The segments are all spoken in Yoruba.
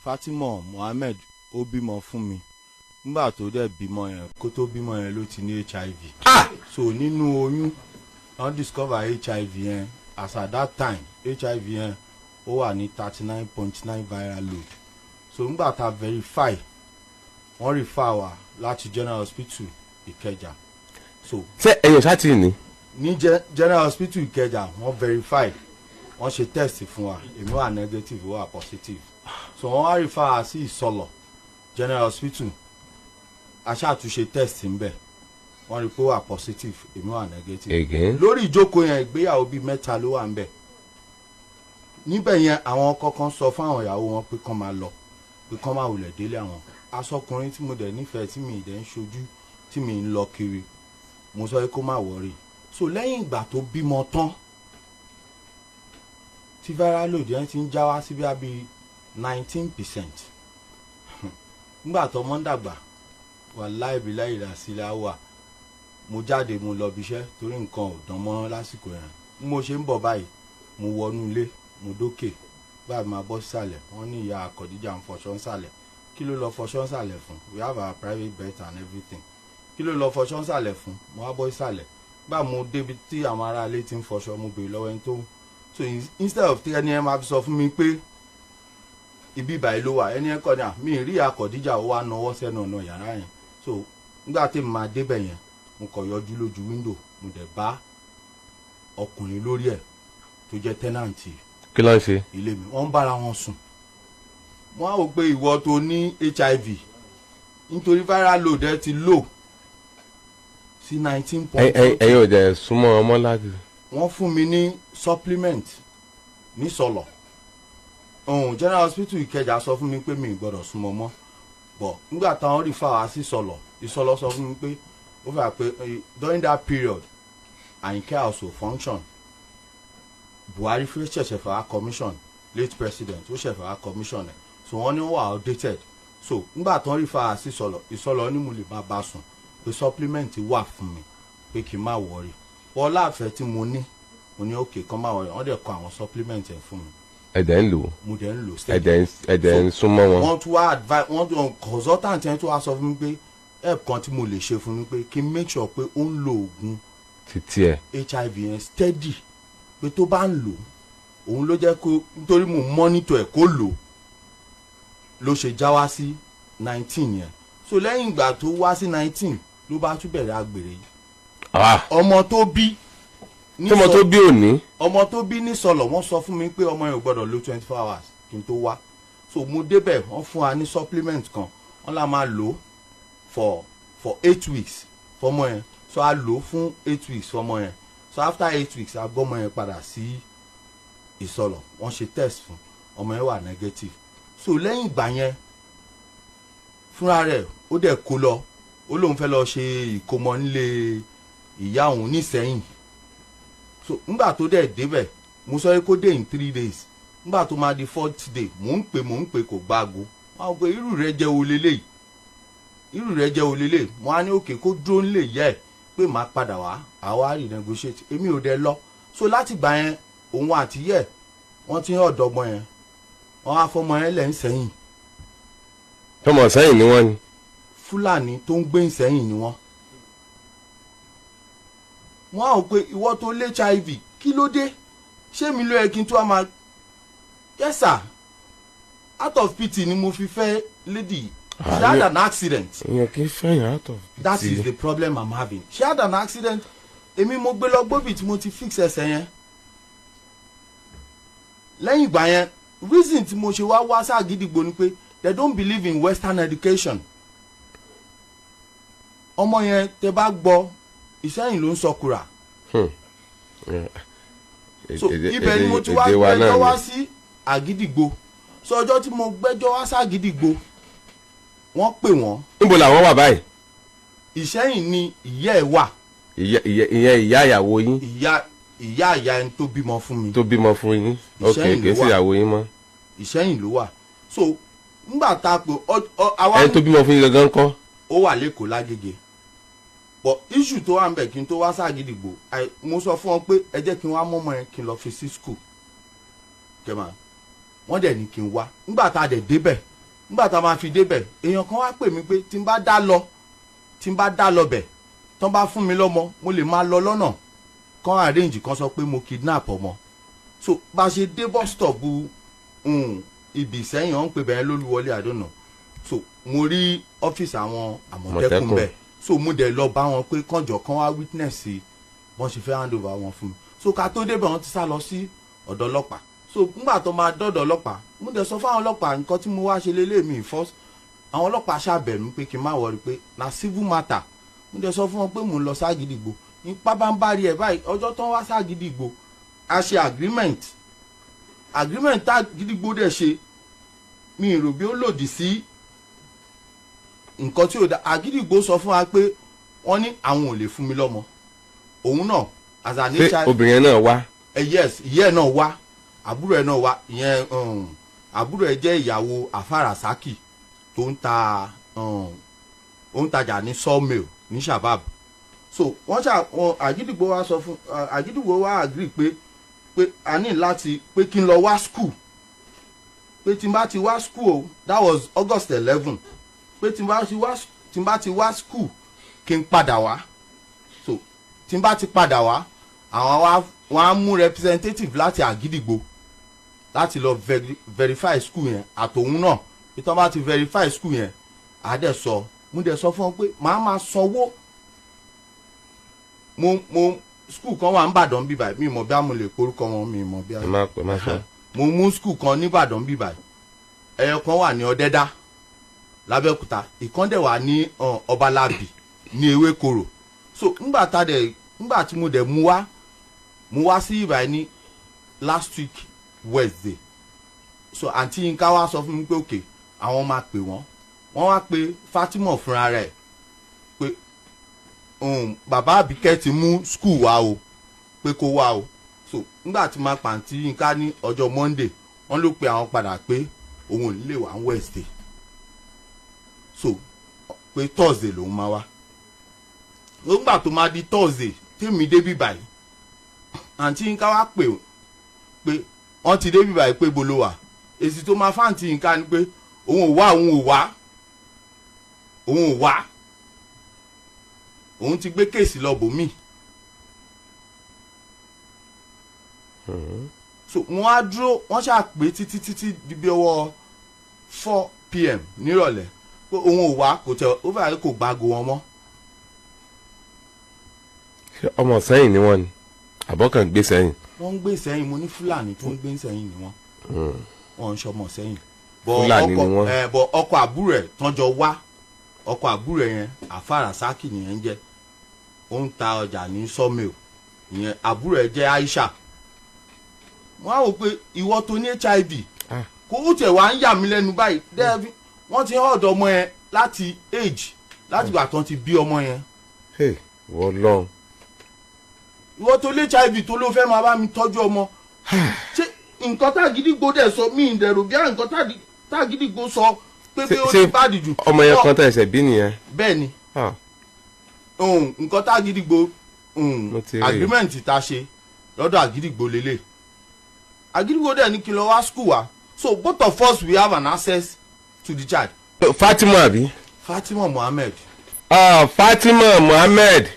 Fatima Mohammed, ó bímọ fún mi. Nígbà tó dẹ̀ bímọ yẹn, kó tó bímọ yẹn ló ti ní HIV. So nínú oyún wọ́n discover HIV yẹn. As at that time, HIV yẹn ó wà ní 39.9 viral load. So nígbà tá a verify, wọ́n refer wa láti General Hospital Ìkẹjà. So Ṣé ẹ̀yin ṣáà tí ní? Ní General Hospital Ìkẹjà, wọ́n verify, wọ́n ṣe test fún wa. Èmi wà negative, ó wà positive. So wọ́n wá refer wa sí Ìsọlọ̀ General Hospital. A ṣàtúnṣe test ńbẹ̀, wọ́n rí pé ó wà positive, èmi wà negative. Again? Lórí ìjókòó yẹn, ìgbéyàwó bíi mẹ́ta ló wà ńbẹ̀ níbẹ̀ yẹn. Àwọn ọkọ kan sọ fún àwọn ìyàwó wọn pé kán máa lọ, pé kán máa wulẹ̀ délé àwọn. Aṣọkùnrin tí mo dẹ̀ nífẹ̀ẹ́, tí mi ì dẹ̀ ń ṣojú, tí mi ń lọ kiri, mo sọ pé kó má worry. So lẹ́yìn ìgbà tó bímọ tán, tí viral load yẹn ti ń já wá sí bí 19%, nígbà tó mọ́ ń dàgbà, wàláì bíláì ìdásílẹ̀ wà, mo jáde, mo lọ bíṣẹ́ torí nǹkan ò dán mọ́ lásìkò yẹn. Bí mo ṣe ń bọ̀ báyìí, mo wọnú ilé, mo dókè báyìí, máa bọ́ sísàlẹ̀, wọ́n ní ìyá Kọ̀díjà ń fọṣọ ńsàlẹ̀. Kí ló lọ fọṣọ ńsàlẹ̀ fún? We have our private bed and everything. Kí ló lọ fọṣọ ńsàlẹ̀ fún? Mo wá bọ́ sísàlẹ̀ gbà, mo débi tí àwọn aráalé ti ń fọṣọ, mo béèrè lọ́wọ́ ẹni tó. So instead of ẹni ẹ máa fi sọ fún mi pé ibi ìbàyí ló wà, ẹni ẹ kọ́ ni à mi rí ìyá Kọ̀díjà, ó wá nawọ́ sẹ́nu ọ̀nà yàrá yẹn. So nígbà tí mo máa débẹ̀ yẹn, mo kàn yọjú lójú window, mo dẹ̀ bá ọkùnrin lórí ẹ̀ tó jẹ́ tenant. Kí ló ń ṣe? Ilé mi, wọ́n ń bára wọn sùn. Wọ́n á wò pé ìwọ tó ní HIV, nítorí viral load ẹ ti low sí 19 point. Ẹ̀yin ò dẹ̀ súnmọ́ ọmọ láti. Wọ́n fún mi ní supplement ní sọlọ ohun. General Hospital Ìkẹjà sọ fún mi pé mi ì gbọ́dọ̀ súnmọ́ mọ́ bọ̀. Nígbà táwọn refer wá sí Sọlọ, Ìsọlọ sọ fún mi pé ó fà pé during that period, Àyìnkẹ́ House function. Buhari fẹ́ ṣẹ̀ṣẹ̀ fẹ́ wá commission, late president, ó ṣẹ̀ṣẹ̀ fẹ́ wá commission ẹ̀. So wọ́n ní ó wà outdated. So nígbà tán refer wá sí Ìsọlọ, Ìsọlọ ní mo lè má bá sùn, pé supplement wà fún mi, pé kí n má worry. Wọ́n láàfẹ́ tí mo ní, mo ní òkè kan má worry. Wọ́n dẹ̀ kọ àwọn supplement ẹ̀ fún mi. Ẹ̀dẹ̀ ń lò ó? Mo dẹ̀ ń lò. Ẹ̀dẹ̀ ń súnmọ́ wọn? Wọ́n tún wá advice, wọ́n tún consultant yẹn tún wá sọ fún mi pé help kan tí mo lè ṣe fún mi, pé kí n make sure pé ó ń lo oògùn títí ẹ̀ HIV yẹn steady, pé tó bá ń lò, òun ló jẹ́ kó, nítorí mo monitor ẹ̀ kó lò, ló ṣe já wá sí 19 yẹn. So lẹ́yìn ìgbà tó wá sí 19 ló bá tún bẹ̀rẹ̀ àgbèrè yìí. Ọmọ tó bí ní Tí ọmọ tó bí òní? Ọmọ tó bí ní Sọlọ, wọ́n sọ fún mi pé ọmọ yẹn ò gbọ́dọ̀ lo 24 hours kí n tó wá. So mo débẹ̀, wọ́n fún wa ní supplement kan, wọ́n là máa lò for 8 weeks fọmọ yẹn. So a lò fún 8 weeks fọmọ yẹn. So after 8 weeks, a gbọ́mọ yẹn padà sí Ìsọlọ, wọ́n ṣe test fún ọmọ yẹn, wà negative. So lẹ́yìn ìgbà yẹn, fúnra rẹ̀ ó dẹ̀ kó lọ, ó lóun fẹ́ lọ ṣe ìkómọ nílé ìyá òun nísẹ́yìn. So nígbà tó dẹ̀ débẹ̀, mo sọ pé kó dé in 3 days. Nígbà tó máa di fourth day, mò ń pè, mò ń pè, kò gbáago. Wọn á pè, irú rẹ̀ jẹ́ olélẹ̀, irú rẹ̀ jẹ́ olélẹ̀. Mo á ní òkè kó dúró nílé yẹ ẹ̀, pé màá padà wá, àwa renegotiate. Èmi ò dẹ̀ lọ. So láti gbà yẹn, òun àti yẹ wọ́n ti ń ọ̀dọ́ ọmọ yẹn, wọ́n á fọmọ yẹn lẹ́ ń sẹ́yìn. Tọmọ sẹ́yìn ni wọ́n ni? Fúlàní tó ń gbé ìsẹ́yìn ni wọ́n. Wọ́n á wò pé ìwọ tó lé HIV, kí ló dé? Ṣé mi ló yẹ kí n tún wá máa? Yes sir, out of pity ni mo fi fẹ́ lady. She had an accident. Èèyàn kì í fẹ́yàn out of pity. That is the problem I'm having. She had an accident. Èmi mo gbé lọ gbóbì tí mo ti fix ẹsẹ̀ yẹn. Lẹ́yìn ìgbà yẹn, reason tí mo ṣe wá wá ságídígbò ni pé they don't believe in Western education. Ọmọ yẹn, tẹ bá gbọ́, Ìsẹ́yìn ló ń sọ kura. So ibẹ̀ ni mo ti wá Èdè wa náà gbẹ́jọ́ wá ni. sí Àgídìgbò. So ọjọ́ tí mo gbẹ́jọ́ wá ságídìgbò, wọ́n pè wọ́n. Níbo làwọn wà báyìí? Ìsẹ́yìn ni ìyá ẹ̀ wà. Ìyẹn ìyá ìyàwó yín? Ìyá ìyá ìyá ẹni tó bímọ fún mi. Tó bímọ fún yín, ok. Ìṣẹ́yìn Kì í ló sí wà. ìyàwó yín mọ́. Ìsẹ́yìn ló wà. So ńgbà tá a pè àwa Ẹni tó bímọ fún yín gangan kọ́? Ó wà lẹ́kọ̀ọ́ lágége, but issue tó wà ń bẹ̀, kí n tó wá ságídìgbò, mo sọ fún wọn pé ẹ jẹ́ kí n wá mọ́mọ́ yẹn, kí n lọ fi sí school kẹ́mà. Wọ́n dẹ̀ ní kí n wá. Ńgbà tá a dẹ̀ débẹ̀ Nígbà tá a máa fi débẹ̀, èèyàn kan wá pè mí pé tí n bá dá lọ bẹ̀, tán bá fún mi lọ́mọ, mo lè máa lọ lọ́nà kan, arrange kan sọ pé mo kidnap ọmọ. So bá a ṣe dé bus stop ibi Ìsẹ́yìn, wọ́n ń pè bẹ́ẹ̀ lólúwọlé, I don't know. So mo rí ọ́fíìsì àwọn Àmọ̀tẹ́kùn Àmọ̀tẹ́kùn. bẹ́ẹ̀. So mo dẹ̀ lọ bá wọn pé kànjọ kan wá witness bọ́n ṣe fẹ́ hand over wọn fún mi. So ká tó débẹ̀, wọ́n ti sá lọ sí ọ̀dọ̀ ọlọ́pàá. So nígbà tó máa dọ́dọ̀ ọlọ́pàá, mo dẹ̀ sọ fáwọn ọlọ́pàá nǹkan tí mo wá ṣe lélẹ̀ mi first. Àwọn ọlọ́pàá ṣàbẹ̀ mí pé kí n má worry, pé na civil matter. Mo dẹ̀ sọ fún wọn pé mò ń lọ ságídígbò ní pábánbárí ẹ̀ báyìí. Ọjọ́ tán wá ságídígbò, a ṣe agreement. Agreement tá gídígbò dẹ̀ ṣe, mi ì rò bí ó lòdì sí nǹkan tí ò da. Àgídìgbò sọ fún wa pé wọ́n ní àwọn ò lè fún mi lọ́mọ òun náà as an Ṣé HIV. obìnrin náà wá? Yes, ìyá ẹ̀ náà wá, àbúrò ẹ̀ náà wá. Ìyẹn àbúrò ẹ̀ jẹ́ ìyàwó Àfàràsákì tó ń ta ó ń tajà ní Sawmill ní Shabab. So wọ́n ṣà wọn Àgídìgbò wa sọ fún Àgídìgbò wa agree pé a ní láti pé kí n lọ wá school, pé tí n bá ti wá school o, that was August 11, pé tí n bá ti wá school, kí n padà wá. So tí n bá ti padà wá, àwọn wa wọ́n á mú representative láti Àgídìgbò láti lọ verify school yẹn àtòun náà. Bí tí wọ́n bá ti verify school yẹn, àá dẹ̀ sọ, mo dẹ̀ sọ fún wọn pé màá máa sanwó. Mo school kan wà ń bàdàn bíbà, mi mọ̀ bí a mo lè porúkọ wọn, mi mọ̀ bí a Ẹ má pè, má sọ. Mo mú school kan nìbàdàn bíbà, ẹyọ kan wà ní Ọ̀dẹ́dá lábẹ́òkúta, ìkan dẹ̀ wà ní Ọbalábì ní Ewékòró. So ńgbà tá dẹ̀ ńgbà tí mo dẹ̀ mú wá sí ìbàyìí ní last week Wednesday, so àǹtí Yínká wá sọ fún mi pé okay, àwọn máa pè wọ́n. Wọ́n wá pe Fatima fúnra rẹ̀ pé bàbá Àbíkẹ́ ti mú school wá o, pé kó wá o. So nígbà tí máa pàǹtí Yínká ní ọjọ́ Monday, wọ́n ló pe àwọn padà pé òun ò ní lè wá ní Wednesday, so pé Thursday lòun máa wá. Nígbà tó máa di Thursday tèmi débí báyìí, àǹtí Yínká wá pè ó pé wọ́n ti débí báyìí, pé bolo wà. Èsì tó máa fáǹtì Yínká ni pé òun ò wá, òun ò wá, òun ò wá, òun ti gbé case lọ bòmíì. So wọ́n á dúró, wọ́n ṣáà pé títí títí di bí ọwọ́ 4 p.m. nírọ̀lẹ́ pé òun ò wá, kò tẹ ó fàyè, kò gbágo wọn mọ́. Ṣé ọmọ sẹ́yìn ni wọ́n ni àbọ̀kàn gbé sẹ́yìn? Wọ́n ń gbé sẹ́yìn. Mo ní Fúlàní tó ń gbé sẹ́yìn ni wọ́n, wọ́n ń ṣọmọ sẹ́yìn. Fúlàní ni wọ́n. Ẹ bọ ọkọ àbúrò ẹ̀ tán jọ wá, ọkọ àbúrò ẹ̀ yẹn, Àfàràsákì nìyẹn ń jẹ́, ó ń ta ọjà ní Sawmill. Ìyẹn àbúrò ẹ̀ jẹ́ Aisha. Wọ́n á wò pé ìwọ tó ní HIV, kó ó tẹ̀ wá ń yà mí lẹ́nu báyìí dẹ́ẹ̀bí wọ́n ti ń ọ̀dọ̀ ọmọ yẹn láti age, láti ìgbà tán ti bí ọmọ yẹn. Hey, wọ́n lọ́n. Ìwọ tó ní HIV tó ló fẹ́ máa bá mi tọ́jú ọmọ, ṣé nǹkan tágídígbò dẹ̀ sọ mí ìdẹ̀rù bí i nǹkan tágídígbò sọ pé ó ti bá dìjú. Ọmọ yẹn kan tẹ̀ ẹsẹ̀ bí nìyẹn? Bẹ́ẹ̀ ni. Nǹkan tágídígbò Mo ti rí. agreement tá a ṣe lọ́dọ̀ àgídìgbò lélẹ̀, àgídìgbò dẹ̀ ní kí n lọ wá school wa. So both of us, we have an access to the child. Fatima àbí? Fatima Mohammed. Ah, Fatima Mohammed.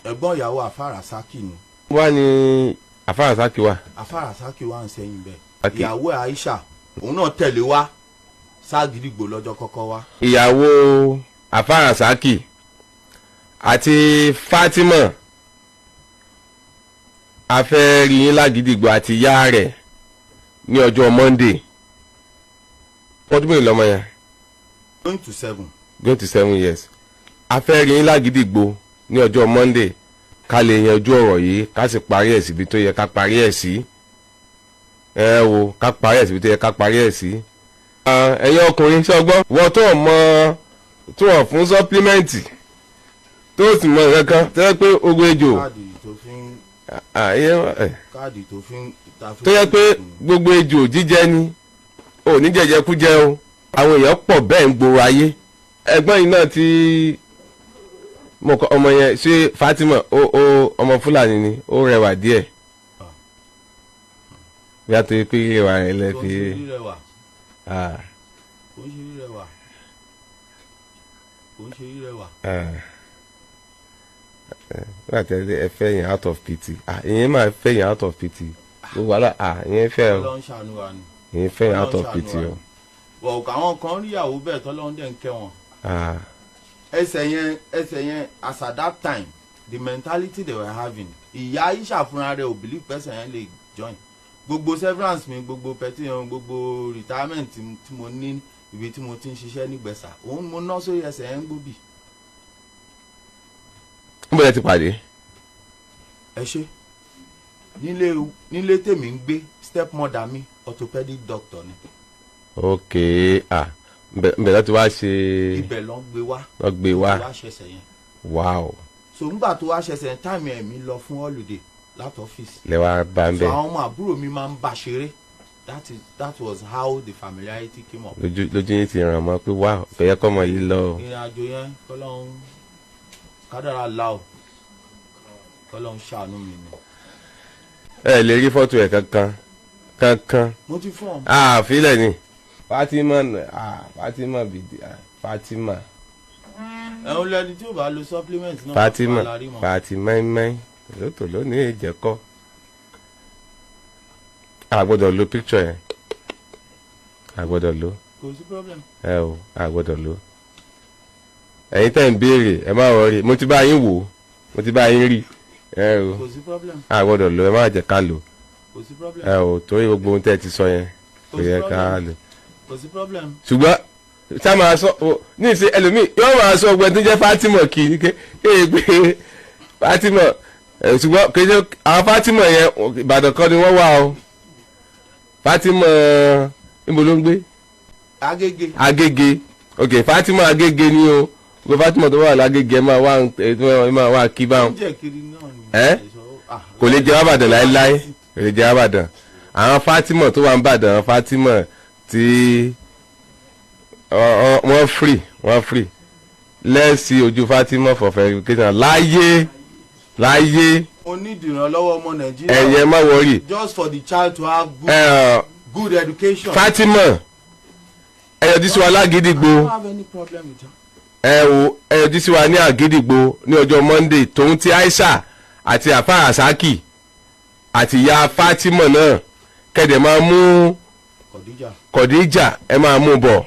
Ẹ̀gbọ́n ìyàwó Àfàràsákì ni. Wá ní Àfàràsákì wà. Àfàràsákì wà ń sẹ́yìn bẹ́ẹ̀. Okay. Ìyàwó Aisha, òun náà tẹ̀lé wá ságídígbò lọ́jọ́ kọ́kọ́ wá. Ìyàwó Àfàràsákì àti Fatima, a fẹ́ rí yín lágídígbò àti ìyá rẹ̀ ní ọjọ́ Monday. Ọdún mélòó lọ́mọ yẹn? Going to 7. Going to 7 years. A fẹ́ rí yín lágídígbò ní ọjọ́ Monday ká lè yanjú ọ̀rọ̀ yìí, ká sì parí ẹ̀ síbi tó yẹ ká parí ẹ̀ sí. Ẹ wo, ká parí ẹ̀ síbi tó yẹ ká parí ẹ̀ sí. Ah, ẹ̀yin ọkùnrin, ṣọgbọ́n wọ́n tó mọ tó wọ́n fún supplement tó sì mọ nǹkan kan tó yẹ pé ogun ejò. Káàdì tó fi ń Ah, káàdì tó fi ń ta fi tó yẹ pé gbogbo ejò jíjẹ ni ò ní jẹjẹkújẹ o. Àwọn èèyàn pọ̀ bẹ́ẹ̀ ń gbòòrò ayé. Ẹ̀gbọ́n yìí náà tí mo kọ ọmọ yẹn, ṣé Fatima ó ọmọ Fúlàní ni, ó rẹwà díẹ̀ bí a tó yẹ pé rẹwà rẹ lẹ tó fi ń fi rẹwà. Ah, Kò ń ṣe rírẹwà, kò ń ṣe rírẹwà. Ah. Nígbà tí ẹ fẹ́ yẹn out of pity, ah, ìyẹn máa fẹ́ yẹn out of pity, gbogbo wàhálà, ah, ìyẹn fẹ́ o. Ọlọ́run ṣàánú wa ni. Ìyẹn fẹ́ yẹn out of Ọlọ́run pity ṣàánú o. wa ni. Wọ̀, àwọn kan ríyàwó bẹ́ẹ̀ tọ́lọ́run dẹ̀ ń kẹ́ wọn. Ah. Ẹsẹ̀ yẹn, as at that time, the mentality they were having, ìyá Aisha fúnra rẹ̀ ò believe person yẹn lè join. Gbogbo severance mi, gbogbo pension, gbogbo retirement tí mo ní, ibi tí mo ti ń ṣiṣẹ́ nígbẹ̀sà, òun mo ná sórí ẹsẹ̀ yẹn ń gbóbì. Níbo lẹ ti pàdé? Ẹ ṣe, nílé tèmi ń gbé, stepmother mi, orthopedic doctor ni. Ok, ah, nbẹ láti wá ṣe. Ibẹ̀ ló ń gbé wá. Lọ gbé wá. Wá ṣẹṣẹ yẹn. So ńgbà tó wá ṣẹṣẹ yẹn, time ẹ̀mí lọ fún holiday láti ọ́fíìsì. Lẹ wá bá ń So bẹ. àwọn ọmọ àbúrò mi máa ń bá ṣeré. That was how the familiarity came up. Lójú yín ti ràn mọ́ pé wow, kò yẹ kọ́mọ yìí lọ o. Ìrìn àjò yẹn, kọ́lọ́hún kádàrá láò, kọ́lọ́hún ṣàánú mi ni. Ẹ lè rí fọ́tò ẹ̀ kankan kankan? Mo ti fún ọ. Ah, filẹ̀ ni Fatima, ah, Fatima bìdí, ah, Fatima. Ẹ̀hún lẹni tí ò bá lo supplement náà. Fatima. Wà lárí mọ́. Fatima mẹ́mẹ́ lótò lónìí ìjẹ́kọ́, a gbọ́dọ̀ lo picture yẹn, a gbọ́dọ̀ lo. Kò sí problem. Ẹ o, a gbọ́dọ̀ lo. Ẹ̀yin tẹ́ ń béèrè, ẹ má worry, mo ti bá yín wò ó, mo ti bá yín rí ẹ o. Kò sí problem. A gbọ́dọ̀ lo, ẹ má jẹ́ ká lò. Kò sí problem. Ẹ o, torí gbogbo ohun tẹ́ ẹ ti sọ yẹn, kò Kò sí yẹ ká problem. lò. Kò sí problem. Ṣùgbọ́n ṣá máa sọ ní ìṣe ẹlòmíì yóò máa sọ ọgbẹ́ tó jẹ́ Fatima kì í ké pé Fatima ẹ, ṣùgbọ́n kì í ṣe àwọn Fatima yẹn. Ìbàdàn kan ni wọ́n wà o. Fatima níbo ló ń gbé? Agége. Agége, ok, Fatima Agége ni o. Gbogbo Fatima tó wà lágége, ẹ máa wá kí báwọn. Oúnjẹ kiri náà ni. Ẹ́? Ah, Kò lè jẹ́ wàbàdàn láéláé, kò lè jẹ́ wàbàdàn. Àwọn Fatima tó wà ń bàdàn, àwọn Fatima tí wọ́n free, wọ́n free lẹ́ẹ̀sì ojú Fatima for verification láyé láyé. Mo ní ìdìrànlọ́wọ́ ọmọ Nàìjíríà. Ẹ̀yẹ má worry. Just for the child to have good, ẹ̀, good education. Fatima, ẹ yọjú sí wa lágídígbò. I don't have any problem with her. Ẹ wo, ẹ yọjú sí wa ní Àgídìgbò ní ọjọ́ Monday, tòun ti Aisha àti àfa Rasaki àti ìyá Fatima náà, kẹ̀dẹ̀ máa mú Kọ̀díjà. Kọ̀díjà, ẹ máa mú bọ̀.